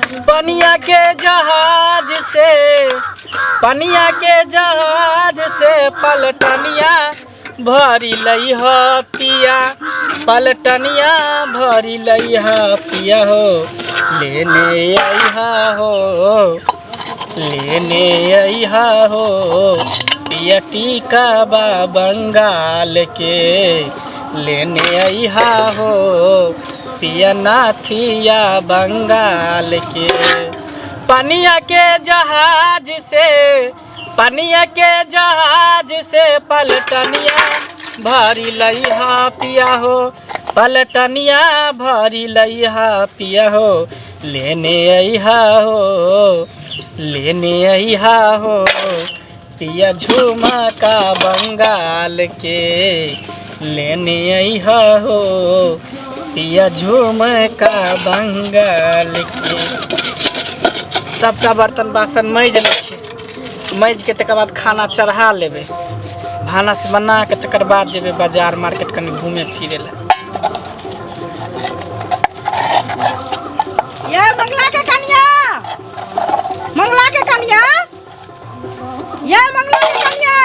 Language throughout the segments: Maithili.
पनिया के जहाज से, पनिया के जहाज से पलटनिया भरी लई ह पिया, पलटनिया भरी लई ह पिया हो, लेने अइहा हो, लेने अइहा हो पिया टीका बा बंगाल के, लेने अइहा हो पिया नाथिया बंगाल के। पनिया के जहाज से, पनिया के जहाज से पलटनिया भरी लइहा पिया हो, पलटनिया भरी लइहा पिया हो, लेने अइहा हो, लेने अइहा हो पिया झुमका बंगाल के, लेने अइहा हो पिया झुमका बंगाल के। सबटा बर्तन बासन माजि लै छियै, माजिके तकर बाद खाना चढ़ा लेबै, भानस बनाके तकर बाद जेबै बाजार मार्केट कनि घूमे फिरे लए। ये मंगला के कनिया, मंगला के कनिया, ये मंगला के कनिया,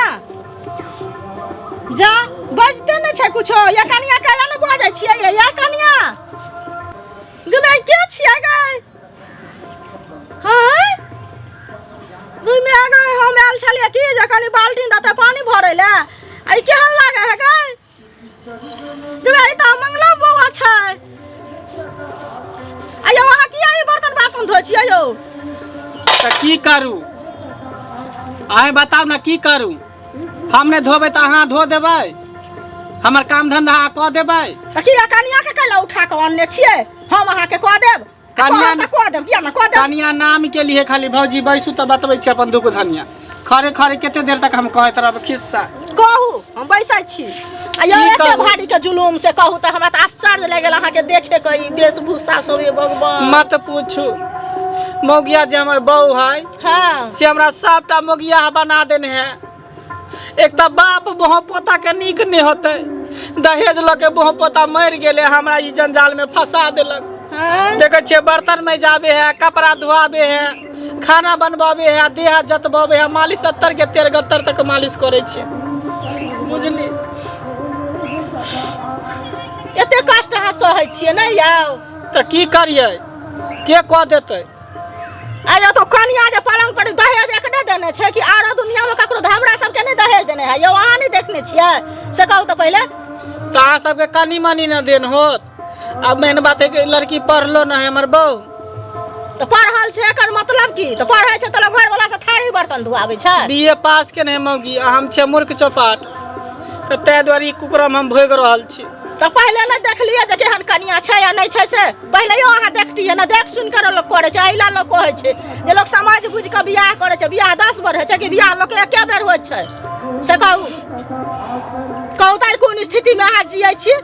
जा बजते नहि छै कुछो। ये कनिया कैला ने बजै छियै? ये कनिया गमे के छियै गै? हाँ घुमे गए हम आयल छलियै की जे कनि बाल्टीन दतै पानि भरै लए, आ ई केहन लागै है गै? गमे ई तऽ मंगला बौआ छै। आ यौ अहाँ किया ई बर्तन बासन धोइ छियै यौ? तऽ की करू अहें बताउ ने, की करू? हम नहि धोबै तऽ अहाँ धो देबै? हमर काम धंधा अहाँ कऽ देबै? तऽ किया कनिया के कैला उठा कऽ अनने छियै? हम अहाँके कऽ देब। कनिया तऽ कऽ देब, किया ने कऽ देब? कनिया नाम के लिए खाली। भौजी बैसू तऽ बतबै छी अपन दुख धनिया खरे खरे। कते देर तक हम कहैत रहब खिस्सा? कहू, हम बैसै छी। आ यौ की एते कहू? भारी के जुलूम से कहू तऽ हमरा तऽ आश्चर्य लागि गेल अहाँके देखे के, ई वेशभूषा सब, ये भगवान। मत पूछू, मौगिया जे हमर बहू है से हमरा सबटा मौगिया बना देने है। एक तऽ बाप बोह पोता के नीक नहि होतै, दहेज लऽ के बोह पोता मरि गेलै, हमरा ई जंजाल में फंसा देलक। देखै छियै, बर्तन में जाबे है, कपड़ा धोआबे है, खाना बनबाबे है, देह हाथ जतबाबे है, मालिश 70 के तेर गत्तर तक मालिश करै छियै, बुझली? एते कष्ट अहाँ सहै छियै नहि यौ? तऽ की करियै, के कऽ देतै? अरे तो कनिया जे पलंग पर दहेज एकरे देने छै कि आरो दुनिया में ककरो? हमरा सबके नहि दहेज देने है यौ, अहाँ नहि देखने छियै? से कहू तऽ पहिले। तऽ अहाँ सबके कनि मनि ने देन होत। आब मेन बात है कि लड़की पढ़लो न है हमर बहू। तऽ पढ़ल छै एकर मतलब की? तऽ पढ़ै छै तऽ घर वाला से थारी बर्तन धोआबै छै? बी ए पास के नहीं मौगी, आ हम छियै मूर्ख चौपाट, तऽ ताहि दुआरे ई कुकरम हम भोगि रहल छी। तऽ पहिले नहि देखलियै जे केहन कनिया छै या नहि छै? से पहिलेयो अहाँ देखतियै ने। देख सुनि कऽ लोक करै छै। एहि लए लोक कहै छै जे लोक समझ बुझि कऽ बियाह करै छै। बियाह 10 बेर होइ छै कि बियाह लोकके एके बेर होइ छै? से कहू, कहू तऽ कोन स्थितिमे अहाँ जियै छी?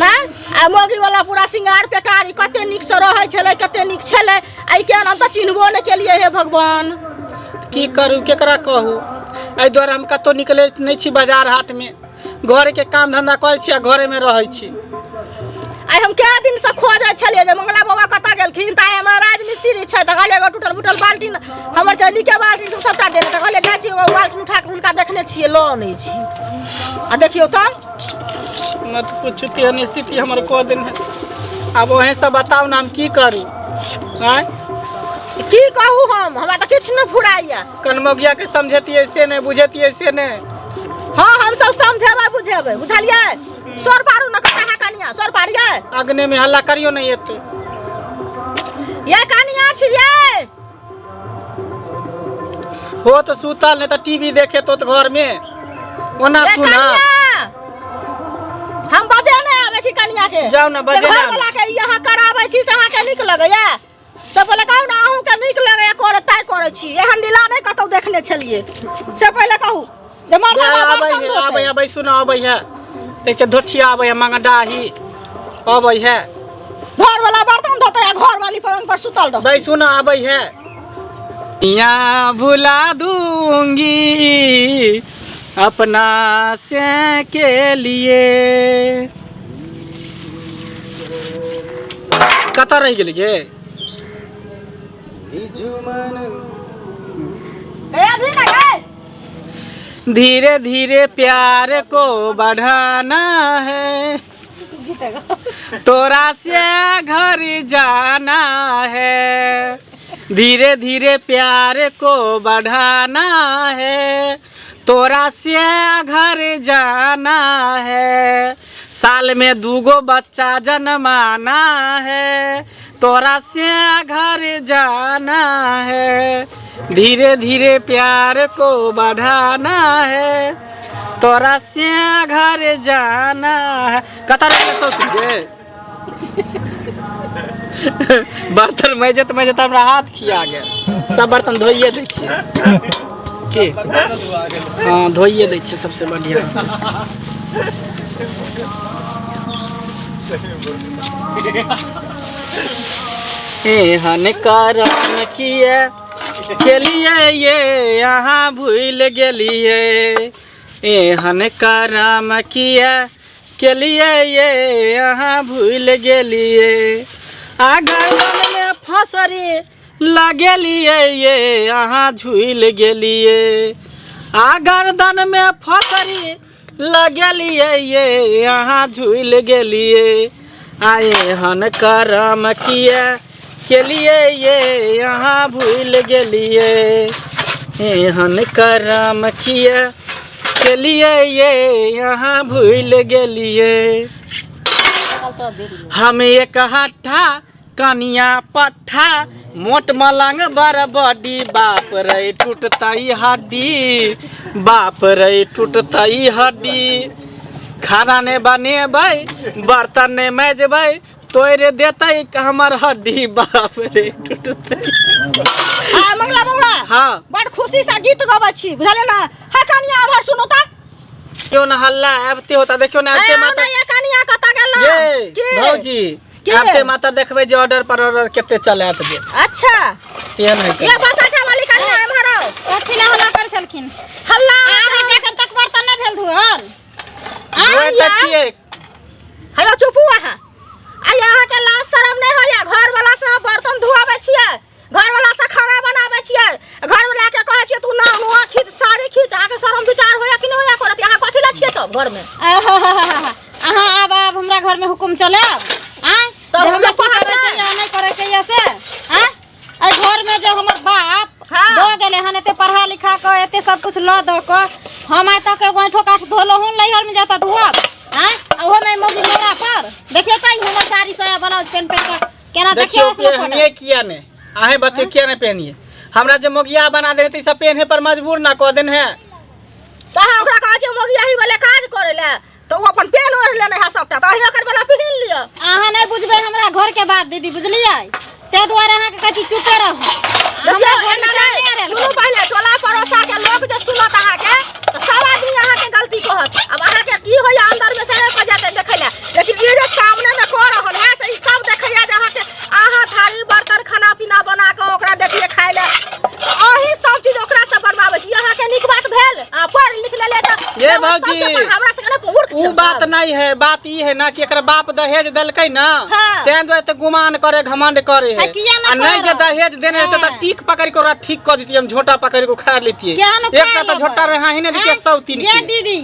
नहि आ मौगीवला पूरा सिंगार पेटार, ई कते नीकसँ रहै छलै, कते नीक छलै, आ ई केहन, हम तऽ चिन्हबो नहि केलियै, हे भगवान। की करू, केकरा कहू? एहि दुआरे हम कतहु निकलै नहि छी बाजार हाटमे, घरके काम धंधा करै छी आ घरेमे रहै छी। आइ हम कए दिनसँ खोजै छलियै जे मंगला बाबा कतऽ गेलखिन। तऽ आइ हमर राजमिस्त्री छै तऽ कहलियै एगो टूटल फूटल बाल्टीन हमर छै, नीके बाल्टीन सब सबटा देने, तऽ कहलियै जाइ छी एगो बाल्टीन उठा कऽ हुनका देखने छियै लऽ अनै छी। आ देखियौ तऽ मत पूछू, तेहन स्थिति हमर कऽ देने। आब ओहे सब बताउ ने, हम की करू? आँय, की कहू हम? हमरा तऽ किछु नहि फुराइया। कनमोगिया के समझेतियै से नहि, बुझेतियै से नहि। हाँ, हम सब समझेबै बुझेबै, बुझलियै? सोर पारू ने, कतऽ है कनिया? सोर पारियै। अग्ने में हल्ला करियो, नहीं एते। ये कनिया छियै? हो तो सुतल, नहीं तो टीवी देखे तो घर में ओना। ये सुना। कनिया, हम बजे नहि आबै छी कनिया के। जाउ ने, बजे घर ने आबै। वाला के ई अहाँ कराबै छी से अहाँके नीक लगैया? से पहिले कहू ने, अहूँके नीक लगैया करे तैं करै छी? एहन लीला नहि कतहु देखने छलियै। से पहिले कहू जे मर्दाना आबै बर्तन है धोतै। आबै है, बैसू ने, आबै है। देखै छै धोछिया आबै है, मंगडाही आबै है। घर वाला बर्तन धोतै आ घर वाली पलंग पर सुतल रहतै। बैसू ने, आबै है। यहाँ भुला दूंगी अपना से के लिए। कतऽ रहि गेली गे? ए अभी ना गए। धीरे धीरे प्यार को बढ़ाना है, तोरा से घर जाना है। धीरे धीरे प्यार को बढ़ाना है, तोरा से घर जाना है। साल में दूगो बच्चा जन्माना है, तोरा से घर जाना है। धीरे धीरे प्यार को बढ़ाना है, तोरा से घर जाना है। कतऽ रह गेलै जे बर्तन मजैत मजैत हमरा हाथ खिया गेल। सब बर्तन धोइए दै छियै की? हँ, धोइए दै छियै सबसे बढ़िया। एहन करम किए केलिए ये अहाँ भूलि गेलिए। एहन करम किए केलिए ये अहाँ भूलि गेलिए। आ गर्दनमे फसरी लगेलिए ये अहाँ झूलि गेलिए। आ गर्दनमे फसरी लगेलिए ये अहाँ झूलि गेलिए। आ एहन करम किए केलिए ये अहाँ भूलि गेलिए। एहन करम किए केलिए ये अहाँ भूलि गेलिए। हम एक हट्ठा कनिया पट्ठा मोट मलंग बड़ बड़ी, बाप रे टूटतई हड्डी, बाप रे टूटतई हड्डी। खाना ने बनेबै, बर्तन ने मजबै, तोड़ि देतै हमर हड्डी, बाप रे टूटतै। आ मंगला बौआ। हाँ। बड़ खुशी से गीत गबै छी, बुझलियै ना? हे कनिया, आभार सुनू त। क्यों ना हल्ला आबते होता, देखियो ना आबते माता। ये कनिया कतऽ गेल? ये की? भौजी। की? आबते माता देखबै जे ऑर्डर पर ऑर्डर कते चलायत जे। अच्छा। तेहन है। ये बसाठा वाली कनिया, एम्हर आउ। कथी ला हल्ला करै छलखिन? हल्ला। अहाँके एखन तक बर्तन नहि भेल धोअल? धोए तऽ छियै। हेलो, चुपू अहाँ। आ अहाँके लाज शरम नहि होइया? घर वाला से बर्तन धोआबै छियै, घर वाला से खाना बनाबै छियै, घर वाला के कहै छियै तू ना नुआ खींच, साड़ी खींच। अहाँके शरम विचार होइया कि नहि होइया? करत अहाँ कथी ला छियै तब घर में? आहाहाहा, अहाँ आब आब हमरा घर में हुकुम चलायब आँय? तब जे हमरा हमरा की कहबै? करैके या नहि करैके या से आँय? एहि घर में जे हमर बाप दऽ गेलै हन एते पढ़ा लिखा कऽ, एते सब कुछ लऽ दऽ कऽ, हम आइ तक एगो ऐंठो काठ धोलहुँ हन? नैहर में जाता धोअब आँय? आ ओहो में मौगी मोरा पर देखियौ तऽ, ई हमर साड़ी साया ब्लाउज पेन पेन कऽ केना देखियौ। देखियौ। पहनिए किया ने? अहें बतियो, किया ने पहनिए? हमरा जे मोगिया बना देने तऽ ई सब पहने पर मजबूर ना कऽ देने है। तऽ अहाँ ओकरा कहै छियै मोगियाही वाले काज करै लए, तऽ ओ अपन पेन ओढ़ि लेने है सबटा, तऽ अहीं ओकर वाला पहिन लिअ। अहाँ नहि बुझबै हमरा घर के बात दीदी, बुझलियै? ताहि दुआरे अहाँके कहै छी चुपे रहू। देखियौ, हमरा घर एना में नहि नहि आयल। सुनू, पहिले टोला पड़ोसा के लोक जे सुनत अहाँके तऽ सब आदमी अहाँके गलती कहत। आब अहाँके की होइया अंदर में से नहि कऽ जेतै देखै लए, लेकिन ई जे सामने में कऽ रहल है से ई सब देखैया जे अहाँके अहाँ थारी बर्तन खाना पीना बना कऽ ओकरा देखिए खाइ लए, तऽ अहीं सब चीज ओकरा से बनवाबै छी। अहाँके नीक बात भेल? आ पढ़ लिख लेलियै तऽ ये सबके भौजी, पढ़- हमरा सबके नहि मूर्ख उ छै बात सब। नहीं है। बात ई है ना कि एकर बाप दहेज देलकै ना, तें दुआरे तऽ गुमान करे, घमंड करे है। है, किया ना आ नहीं जे करब? दहेज देने रहते तऽ टीक पकड़ के ओकरा ठीक कऽ दितियै हम, झोटा पकड़ के उखाड़ लेतियै। किया न एकटा तऽ झोटा रहे ही नहीं दितियै आँय? सौ तीन ये के। दीदी,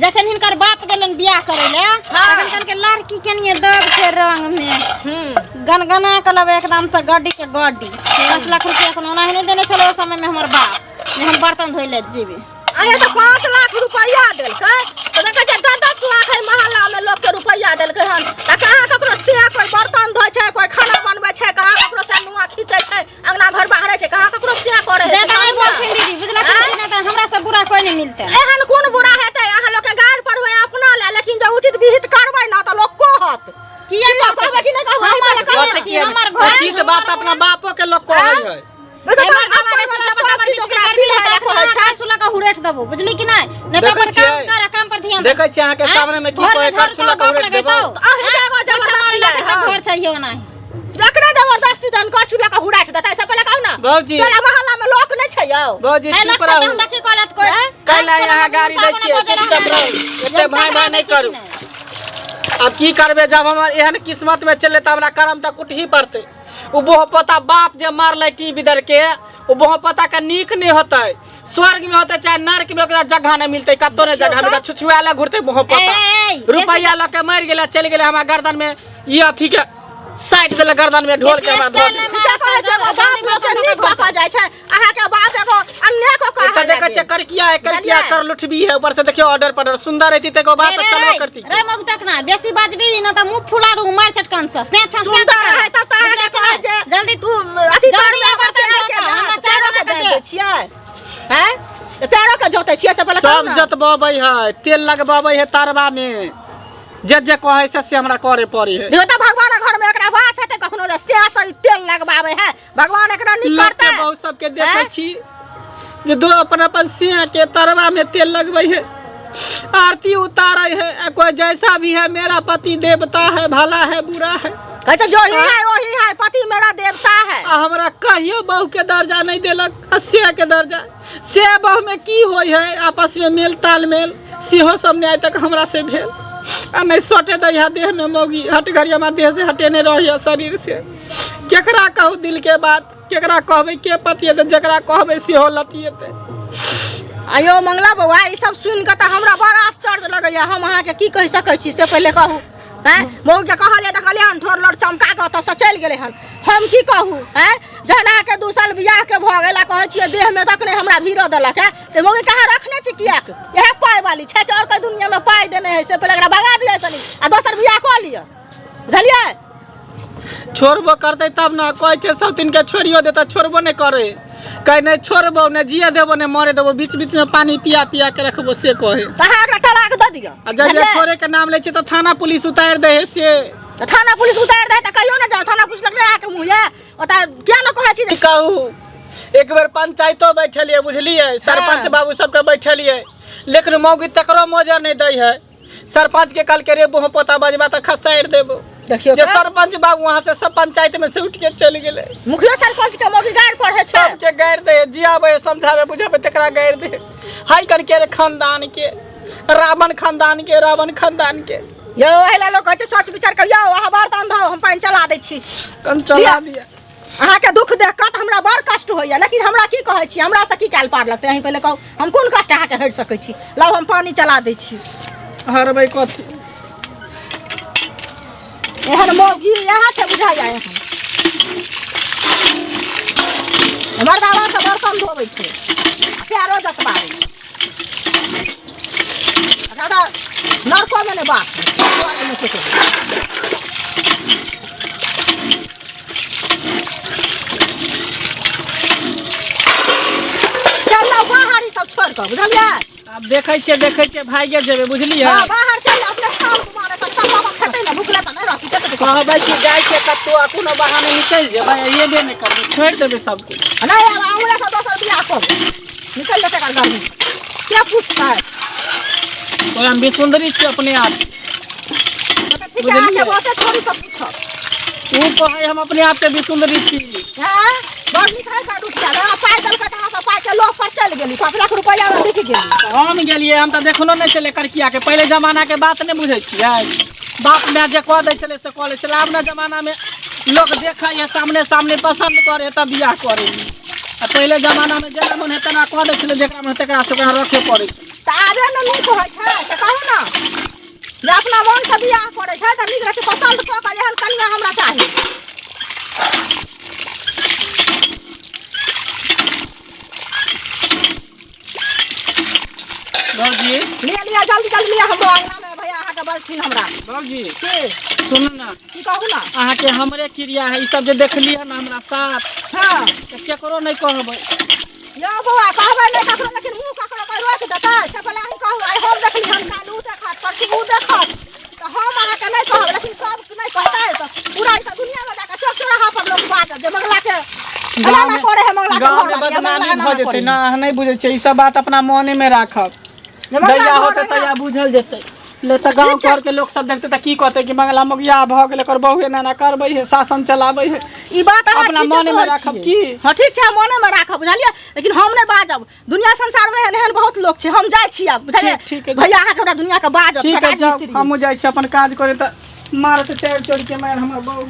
जखन हिनकर बाप गेलन बियाह करे ले, तखन कहलकै लड़की केनिये दब छै रंग में, गनगना के लबे एकदम से गड्डी के गड्डी। 5 लाख रुपया कोनो ओनाही नहि देने छलै ओहि समय में हमर बाप जे हम बर्तन धोइ ले जेबै। अरे तऽ 5 लाख रुपैआ देलकै तऽ देखै छियै 10-10 लाख एहि मोहल्ला में लोक के रुपैआ देलकै हन, तऽ कहाँ ककरो से कोइ बर्तन धोइ छै, कोइ खाना बनबै छै, कहाँ ककरो से नुआ खींचै छै, अंगना घर बाहरै छै, कहाँ ककरो से करै छै। ज्यादा नहि बोलथिन दीदी, बुझलखिन कि नहि? तऽ हमरा से बुरा कोइ नहि मिलतै। एहन कोन बुरा हेतै? अहाँ लोक के गाड़ पड़बै अपना ले, लेकिन जब उचित विहित करबै ना तऽ लोक कहत। किया किया कहबै कि नहि कहबै? हमर कहबै। घर बात छी, किया हमर नहि? घर उचित बात अपना बापो के लोग कहै है। देखो तऽ हमर अपन घर वाला वाला सब चीज ओकरा पिन्है लए कहै छै। करछुला के हुरेठ देबो, बुझली कि नहि? नहि तऽ देखै अपन काम छियै? कर आ काम पर ध्यान दे। देखै छियै अहाँके आँय? सामने में की घरमे कहै, झाड़ू करछुला तोहर के बाप हुरेठ देबो। लगेतौ? अहीं के एगो पोछा जबरदस्ती मारै लए है, तऽ हँ। घर चाहिए ओनाही। जकरा जबरदस्ती जहन करछुला के हुराठि देतै से पहिले कहू ना। भौजी। तोरा मोहल्ला में लोक नहि छै यौ? भौजी, है चुप लक्षण रहू। हमरा की कहलत कोइ? कैला यहाँ गाड़ी दै छियै? चुपचाप रहू, एते भाई भाई नहि करू। आब की करबै, जब हमर एहन किस्मत में चले तऽ हमरा करम तऽ कुटही पड़तै। ओ बोह पोता बाप जे मारलै टी बिदर के ओ बोह पोता के नीक नहीं होतै स्वर्ग में होतै चाहे नर्क में ओकरा जगह नहीं मिलतै कतौ नहीं जगह मिलतै छुछुआले घुरतै बोह पोता ए, ए, ए, रुपैया लऽ के मरि गेलै चलि गेलै हमरा गर्दन में ई अथी के साटि देलक गर्दन में ढोल के हमरा धऽ स्टाइल देलक। ठीके कहै छै एगो बाप लोकके नीक कऽ कऽ जाइ छै अहाँके बाप एगो अन्ने कऽ कऽ एतऽ देखै छियै करकिया है करकिया बुझलियै? कर लुठबी है ऊपर से देखियौ ऑर्डर पर सुंदर रहती तऽ एगो बात रे, चलबो रे, करती रे मगटकना बेसी बाजबी न त मुंह फुला दू मार चटकन से से छा से सुंदर रहै तब तऽ अहाँके कहै जे जल्दी तू अथी जल्दी तर में बर्तन पैर धो के कऽ, जा, हमरा चाय पैरो बना के कऽ जाइत दे। छियै हैं तऽ पैरो के जोतै छियै से पहिले कहू सब ने। जतबबै है तेल लगबबै है तरबा में जे जे कहै से से हमरा करे पड़े है देखो तऽ भगवानक घर में एकरा वास हेतै कखनो जे से से ई तेल लगबाबै है भगवान एकरा नीक लोक के करतै बहुत सबके देखै हैं? छी जे दो अपन अपन सिंह के तरवा में तेल लगबै है आरती उतारे है आ कोई जैसा भी है मेरा पति देवता है भला है बुरा है कहै छै जो ही है वही है पति मेरा देवता है आ हमरा कहियो बहू के दर्जा नहीं देलक आ से के दर्जा से बहू में की होई है आपस में मेल तालमेल सेहो सब नहि आइ तक हमरा से भेल आ नहि सटे दै है देह में मौगी हट घड़ी हमरा देह से हटेने रही है शरीर से केकरा कहू दिल के बात केकरा कहबै के पतिएतै जकरा कहबै सेहो लतिएतै आयो मंगला बौआ ई सब सुनि कऽ तऽ हमरा बड़ आश्चर्य लगैया हम अहाँके की कहि सकै छी से पहिले कहू आँय मौके कहलियै तऽ कहलियै हन ठोर लोर चमका कऽ ओतऽसँ चलि गेलै हन हम की कहू आँय जहन अहाँके 2 साल बियाहके भऽ गेल आ कहै छियै देहमे तक नहि हमरा भीड़ो देलक है तऽ मौगी कहाँ रखने छी किएक इएह पाइ वाली छै कि आओर कोइ दुनियामे पाइ देने है से पहिले एकरा भगा दिअ सनी आ दोसर बियाह कऽ लिअ बुझलियै छोड़बो करतै तब ने कहै छै सब दिन के छोड़ियो देता छोड़बो नहि करे कहै नहि छोड़बो नहि जिए देबो नहि मरे देबो बीच बीच में पानी पिया पिया के रखबो से कहे तऽ अहाँ एकरा तलाक दऽ दिअ आ जब बुझलियै? छोड़े के नाम लै छै तऽ थाना पुलिस उतारि दै है से तऽ थाना पुलिस उतारि दे तऽ कहियो ने जाउ थाना पुलिस लग नहि अहाँके मुँह यऽ ओतऽ किया ने कहै छी की कहू एक बेर पंचायतो बैठलियै बुझलियै सरपंच बाबू सबके बैठलियै लेकिन मौगी तकरो मोजर नहि दै है सरपंच के कहलकै रे बोह पोता बजबा तऽ खसारि देबो देखियौ जे तऽ। सरपंच बाबू वहाँ से सब पंचायत में से उठ के चलि गेलै मुखियो सरपंच के मौगी गारि पढ़ै छै सबके गारि दे जियाबै समझाबै बुझाबै तकरा गारि दे हाय करके रे खानदान के रावण खानदान के रावण खानदान के यौ एहि लए लोक कहै छै सोच विचार कऽ यौ अहाँ बर्तन धो हम पानि चला दै छी कन चला दिया अहाँके दुख देख कऽ तऽ हमरा बड़ कष्ट होइए लेकिन हमरा की कहै छी हमरासँ की काल्हि पार लगतै अहीं पहिले कहू हम कोन कष्ट अहाँके हरि सकै छी लाउ हम पानि चला दै छी हरबै कथी एहन मौगी इएह छै बुझाइया एहन मर्दावा से बर्तन धोबै छै पैरो जतबाबै छै दादा नरकोमे नहि बात स्वर्गमे ककरो। चल जाओ बाहर ई सब छोड़ कऽ बुझलियै आब देखै छियै देखै छियै भागे जेबै बुझलियै हँ बाहर चल जाओ अपने काम कुमार तऽ सब बाबा खेतै ने भूखले तऽ नहि रहतै खेतै तऽ कहबै कि जाइ छियै कतौ आ कोनो बहाने निकलि जेबै अयबे नहि करबै छोड़ि देबै सब किछु नहि आब हमरा से दोसर बियाह करू निकलि जेतै एकर गर्मी के पूछतै ओहि हम बिसुन्दरी छी अपने आप तऽ ठीक है अहाँके बुझलियै? बहुते छोड़ी सब पूछब ओ कहै हम अपने आप के बिसुन्दरी छी हैं बड़ नीक है का रुपया ना पाइ देलकै तऽ अहाँ सब पाइके लोभ पर चलि गेली 5 लाख रुपया मे बिक गेली हम गेलियै हम तऽ देखनो नहि छलै करकिया के पहिले जमाना के बात नहि बुझै छियै बाप माय जे कऽ दै छलै से कऽ लै छलै आब ने जमानामे लोक देखै है सामने सामने पसन्द करे तब बियाह करे आ पहिले जमानामे जेना मोन है तेना कऽ दै छलै जेकरा मन तेकरा से ओकरा रखे पड़ै छलै तऽ आबे ने नीक होइ छै तऽ कहू ने जे अपना मोनसँ बियाह करै छै तऽ नीक रहै छै पसन्द कऽ कऽ एहन कनिया हमरा चाही बाबूजी लिअ लिअ जल्दी जल्दी लिअ हमरो अङ्गनामे भैया अहाँके बजथिन हमरा बाबूजी की सुनू ने की कहू ने अहाँके हमरे क्रिया है ई सब जे देखलियै ने हमरा साथ हँ तऽ केकरो नहि कहबै यौ बौआ कहबै नहि ककरो लेकिन मुँह ककरो कोइ रोकि देतै से पहिले अहीं कहू आइ हम देखली हन काल्हि ओ देखत परसू ओ देखत तऽ हम अहाँके नहि कहब लेकिन सब नहि कहतै तऽ पूरा ई तऽ दुनियामे जाकऽ चौक चौराहा पर लोक बाजत जे मंगलाके एना गाँवमे करे है मंगलाके गाँवमे घर वाली, बदनामी मंगला एना भऽ जेतै करे ने अहाँ नहि बुझै छियै ई सब बात अपना मोनेमे राखब जे मंगला जहिया घर होतै एना- तहिया बुझल जेतै ले तऽ गाँव ठीक छै। घरके लोक सब देखतै तऽ की कहतै कि मंगला मोगिया भऽ गेल एकर बहु एना एना करबै है शासन चलाबै है ई बात अहाँ अपना ठीके मोनेमे कहै राखब छियै। की? हँ ठीक छै मोनेमे राखब बुझलियै लेकिन हम नहि बाजब दुनिया संसारमे एहन एहन बहुत लोक छै हम जाइ छी आब बुझलियै ठीक- ठीक है। भैया अहाँके हमरा दुनियाके बाजत ठीक है राज जाउ मिस्त्री। हमहूँ जाइ छी अपन काज करे तऽ मारत चारि चोर के मारि हमर बहु